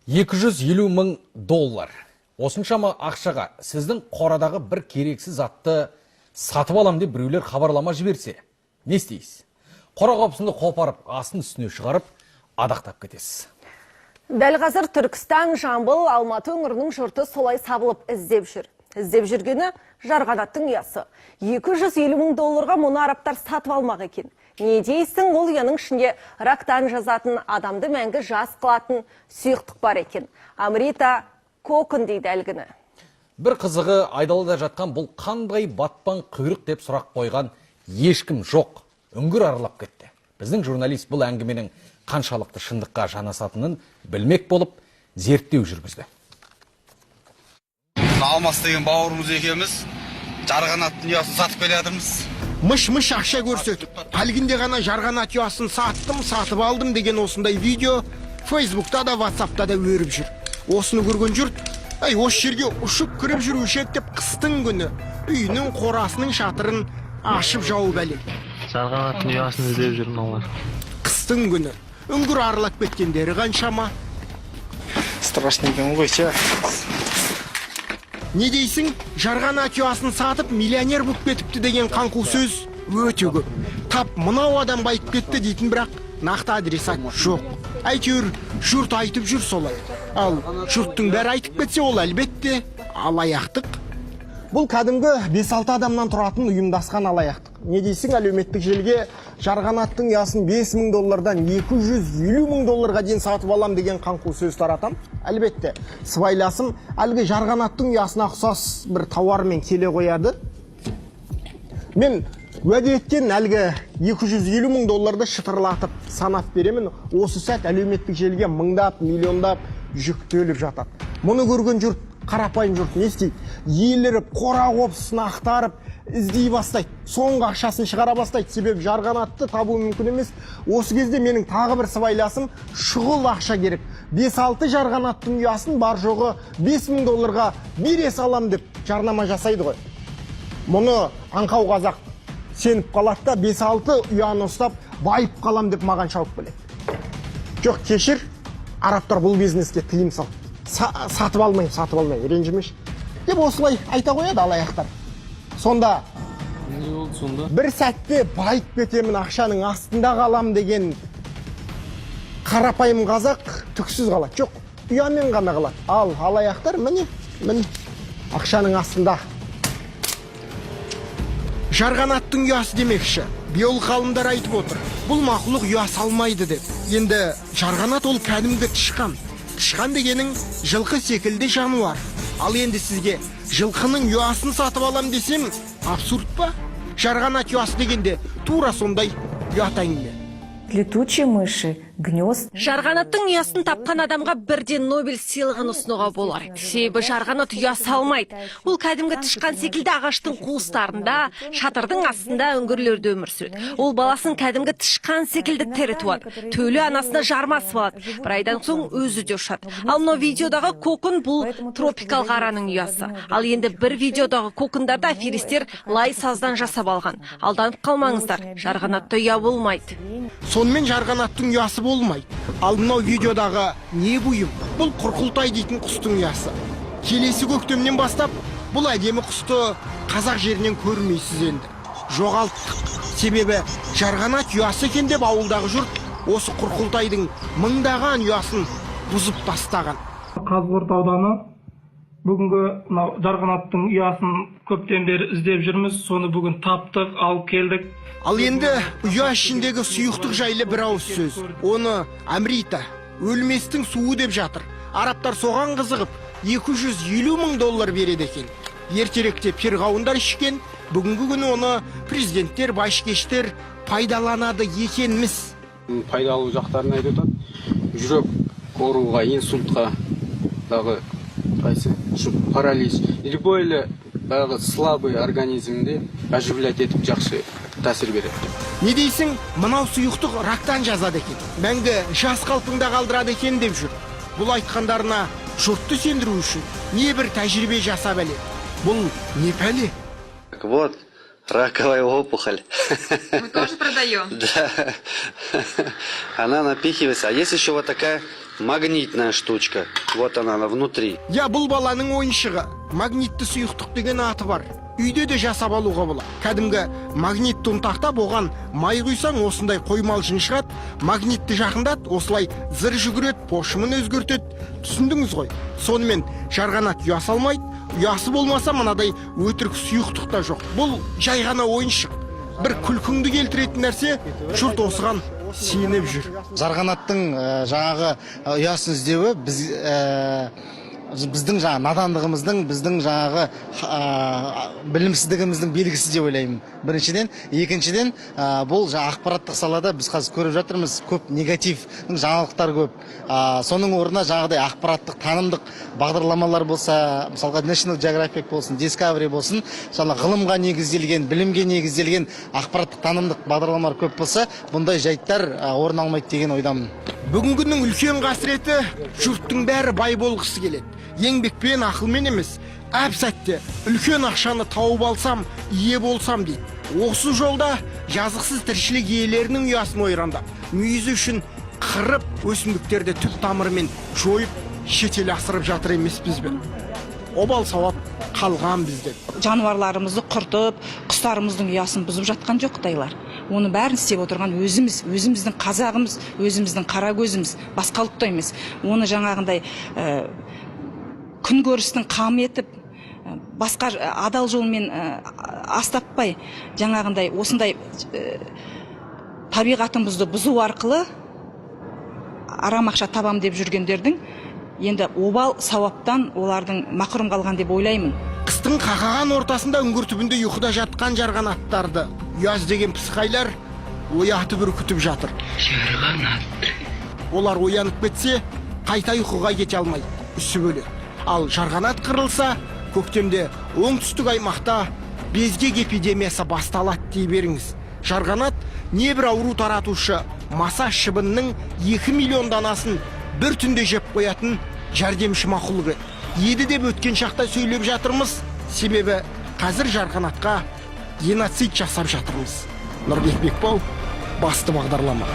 250 мың доллар. Осыншама ақшаға сіздің қорадағы бір керексіз затты сатып алам деп біреулер хабарлама жіберсе, не істейсіз? Қора қопсыны қопарып, астын үстіне шығарып, адақтап кетесіз. Дәл қазір Түркістан, Жамбыл, Алматы өңірінің жұрты солай сабылып іздеп жүр. Іздеп жүргені – жарғанаттың ұясы. 250 мың долларға мұны арабтар сатып алмақ екен. Не дейсің, ол ұяның ішінде рактан жазатын, адамды мәңгі жас қылатын сұйықтық бар екен. Амрита кокон дейді әлгіні. Бір қызығы, айдалада жатқан бұл қандай батпан құйрық деп сұрақ қойған ешкім жоқ. Үңгір аралап кетті. Біздің журналист бұл әңгіменің қаншалықты шындыққа жанасатынын білмек болып, зерттеу жүргізді. Алмас деген бауырымыз екеуміз жарғанаттың ұясын сатып келе жатырмыз. Мыш мыш ақша көрсетіп, әлгінде ғана жарғанат ұясын саттым, сатып алдым деген осындай видео Фейсбукта да, Ватсапта да өріп жүр. Осыны көрген жұрт: «Әй, осы жерге ұшып кіріп жүруші еді», – деп, қыстың күні үйінің, қорасының шатырын ашып жауып әлек. Жарғанаттың ұясын іздеп жүр мыналар. Қыстың күні үңгір аралап кеткендері қаншама? Страшный екен ғой ше. Не дейсің, жарғанат ұясын сатып миллионер болып кетіпті деген қаңқу сөз өте көп. Тап мынау адам байып кетті дейтін, бірақ нақты адресат жоқ. Әйтеуір жұрт айтып жүр солай. Ал жұрттың бәрі айтып кетсе, ол, әлбетте, алаяқтық. Бұл кәдімгі 5-6 адамнан тұратын ұйымдасқан алаяқтық. Не дейсің, әлеуметтік желіге жарғанаттың ұясын 5 мың доллардан 250 мың долларға дейін сатып алам деген қаңқу сөз таратам. Әлбетте, сыбайласым әлгі жарғанаттың ұясына ұқсас бір тауармен келе қояды. Мен уәде еткен әлгі 250 мың долларды шытырлатып санап беремін. Осы сәт әлеуметтік желіге мыңдап, миллиондап жүктеліп жатады. Мұны көрген жұрт, қарапайым жұрт не істейді? Еліріп, қора қопсысын ақтарып іздей бастайды, соңғы ақшасын шығара бастайды, себебі жарғанатты табу мүмкін емес. Осы кезде менің тағы бір сыбайласым: «Шұғыл ақша керек, 5-6 жарғанаттың ұясын бар жоғы 5 мың долларға бере салам», – деп жарнама жасайды ғой. Мұны аңқау қазақ сеніп қалады да, 5-6 ұяны ұстап байып қалам деп маған шауып келеді. «Жоқ, кешір, арабтар бұл бизнеске тыйым салды. Сатып алмаймын, сатып алмаймын, ренжімеші», – деп осылай айта қояды алаяқтар. Сонда Не болды сонда? бір сәтте байып кетемін, ақшаның астында қалам деген қарапайым қазақ түксіз қалады, жоқ, ұямен ғана қалады. Ал алаяқтар, міне, міне, ақшаның астында. Жарғанаттың ұясы демекші, биолог ғалымдар айтып отыр, бұл мақұлық ұя салмайды деп. Енді жарғанат ол кәдімгі тышқан. Тышқан дегенің жылқы секілді жануар. Ал енді сізге жылқының ұясын сатып алам десем, абсурд па? Жарғанат ұясы дегенде тура сондай ұят әңгіме. Летучие мыши гнезд Жарғанаттың ұясын тапқан адамға бірден Нобель сыйлығын ұсынуға болар еді. Себебі жарғанат ұя салмайды. Ол кәдімгі тышқан секілді ағаштың қуыстарында, шатырдың астында, үңгірлерде өмір сүреді. Ол баласын кәдімгі тышқан секілді тірі туады. Төлі анасына жармасып алады. Бір айдан соң өзі де ұшады. Ал мынау видеодағы кокон – бұл тропикалық араның ұясы. Ал енді бір видеодағы кокондарды аферистер лай саздан жасап алған. Алданып қалмаңыздар, жарғанатта ұя болмайды. Сонымен, жарғанаттың ұясы болмайды. Ал мынау видеодағы не бұйым? Бұл құрқылтай дейтін құстың ұясы. Келесі көктемнен бастап бұл әдемі құсты қазақ жерінен көрмейсіз енді. Жоғалттық. Себебі жарғанат ұясы екен деп ауылдағы жұрт осы құрқылтайдың мыңдаған ұясын бұзып тастаған. Қазығұрт ауданы. Бүгінгі мынау жарғанаттың ұясын көптен бері іздеп жүрміз, соны бүгін таптық, алып келдік. Ал енді ұя ішіндегі сұйықтық жайлы бір ауыз сөз. Оны амрита, өлместің суы деп жатыр. Арабтар соған қызығып 250 мың доллар береді екен. Ертеректе перғауындар ішкен, бүгінгі күні оны президенттер, байшкештер пайдаланады екенміз. Пайдалуу жактарын айтып атат: жүрөк ооруга, инсультка, дагы кайсы ушу паралич, любой эле баягы слабый организмди оживлять этип, жакшы таасир берет. Не дейсің, мынау сұйықтық рактан жазады екен, мәңгі жас қалпыңда қалдырады екен деп жүр. Бұл айтқандарына жұртты сендіру үшін небір тәжірибе жасап әлек. Бұл не пәле? Вот, раковая опухоль. Мы тоже продаем. Да. Она напихивается. А есть еще вот такая Магнитная штучка. Вот она внутри. Я, бұл баланың ойыншығы. Магнитті сұйықтық деген аты бар. Үйде де жасап алуға болады. Кәдімгі магнитті ұнтақтап, оған май құйсаң, осындай қоймалжың шығады. Магнитті жақындат, осылай зыр жүгіреді, пошымын өзгертеді. Түсіндіңіз ғой? Сонымен, жарғанат ұя салмайды. Ұясы болмаса, мынадай өтірік сұйықтық та жоқ. Бұл жай ғана ойыншық. Бір күлкіңді келтіретін нәрсе, жұрт осыған сеніп жүр. Жарғанаттың жаңағы ұясын іздеуі біз біздің жаңа надандығымыздың, біздің жаңағы білімсіздігіміздің белгісі деп ойлаймын, біріншіден. Екіншіден, бұл жаңа ақпараттық салада біз қазір көріп жатырмыз, көп негатив жаңалықтар көп. Соның орнына жаңағыдай ақпараттық, танымдық бағдарламалар болса, мысалға, National Geographic болсын, Discovery болсын, жаңа ғылымға негізделген, білімге негізделген ақпараттық, танымдық бағдарламалар көп болса, бұндай жайттар орын алмайды деген ойдамын. Бүгінгінің үлкен қасіреті: жұрттың бәрі бай болғысы келеді. Еңбекпен, ақылмен емес, әп сәтте үлкен ақшаны тауып алсам, ие болсам дейді. Осы жолда жазықсыз тіршілік иелерінің ұясын ойрандап, мүйізі үшін қырып, өсімдіктерді түп тамырымен жойып, шетел асырып жатыр емеспіз бе? Обал сауап қалған бізден. Жануарларымызды құртып, құстарымыздың ұясын бұзып жатқан жоқ қытайлар. Оны бәрін істеп отырған өзіміз, өзіміздің қазағымыз, өзіміздің қара көзіміз, басқа ұлт та емес. Оны жаңағындай күнкөрістің қамы етіп, басқа адал жолмен ас таппай, жаңағындай осындай табиғатымызды бұзу арқылы арам ақша табам деп жүргендердің енді обал сауаптан олардың мақұрым қалған деп ойлаймын. Қыстың қақаған ортасында үңгір түбінде ұйқыда жатқан жарғанаттарды ұя іздеген пысықайлар оятып үркітіп жатыр. Жарғанат. Олар оянып кетсе, қайта ұйқыға кете алмай, үсіп өледі. Ал жарғанат қырылса, көктемде оңтүстік аймақта безгек эпидемиясы басталады дей беріңіз. Жарғанат небір ауру таратушы маса шыбынның 2 миллион данасын бір түнде жеп қоятын жәрдемші мақұлық еді. Еді деп өткен шақта сөйлеп жатырмыз, себебі қазір жарғанатқа геноцид жасап жатырмыз. Нұрбек Бекбау, «Басты бағдарлама».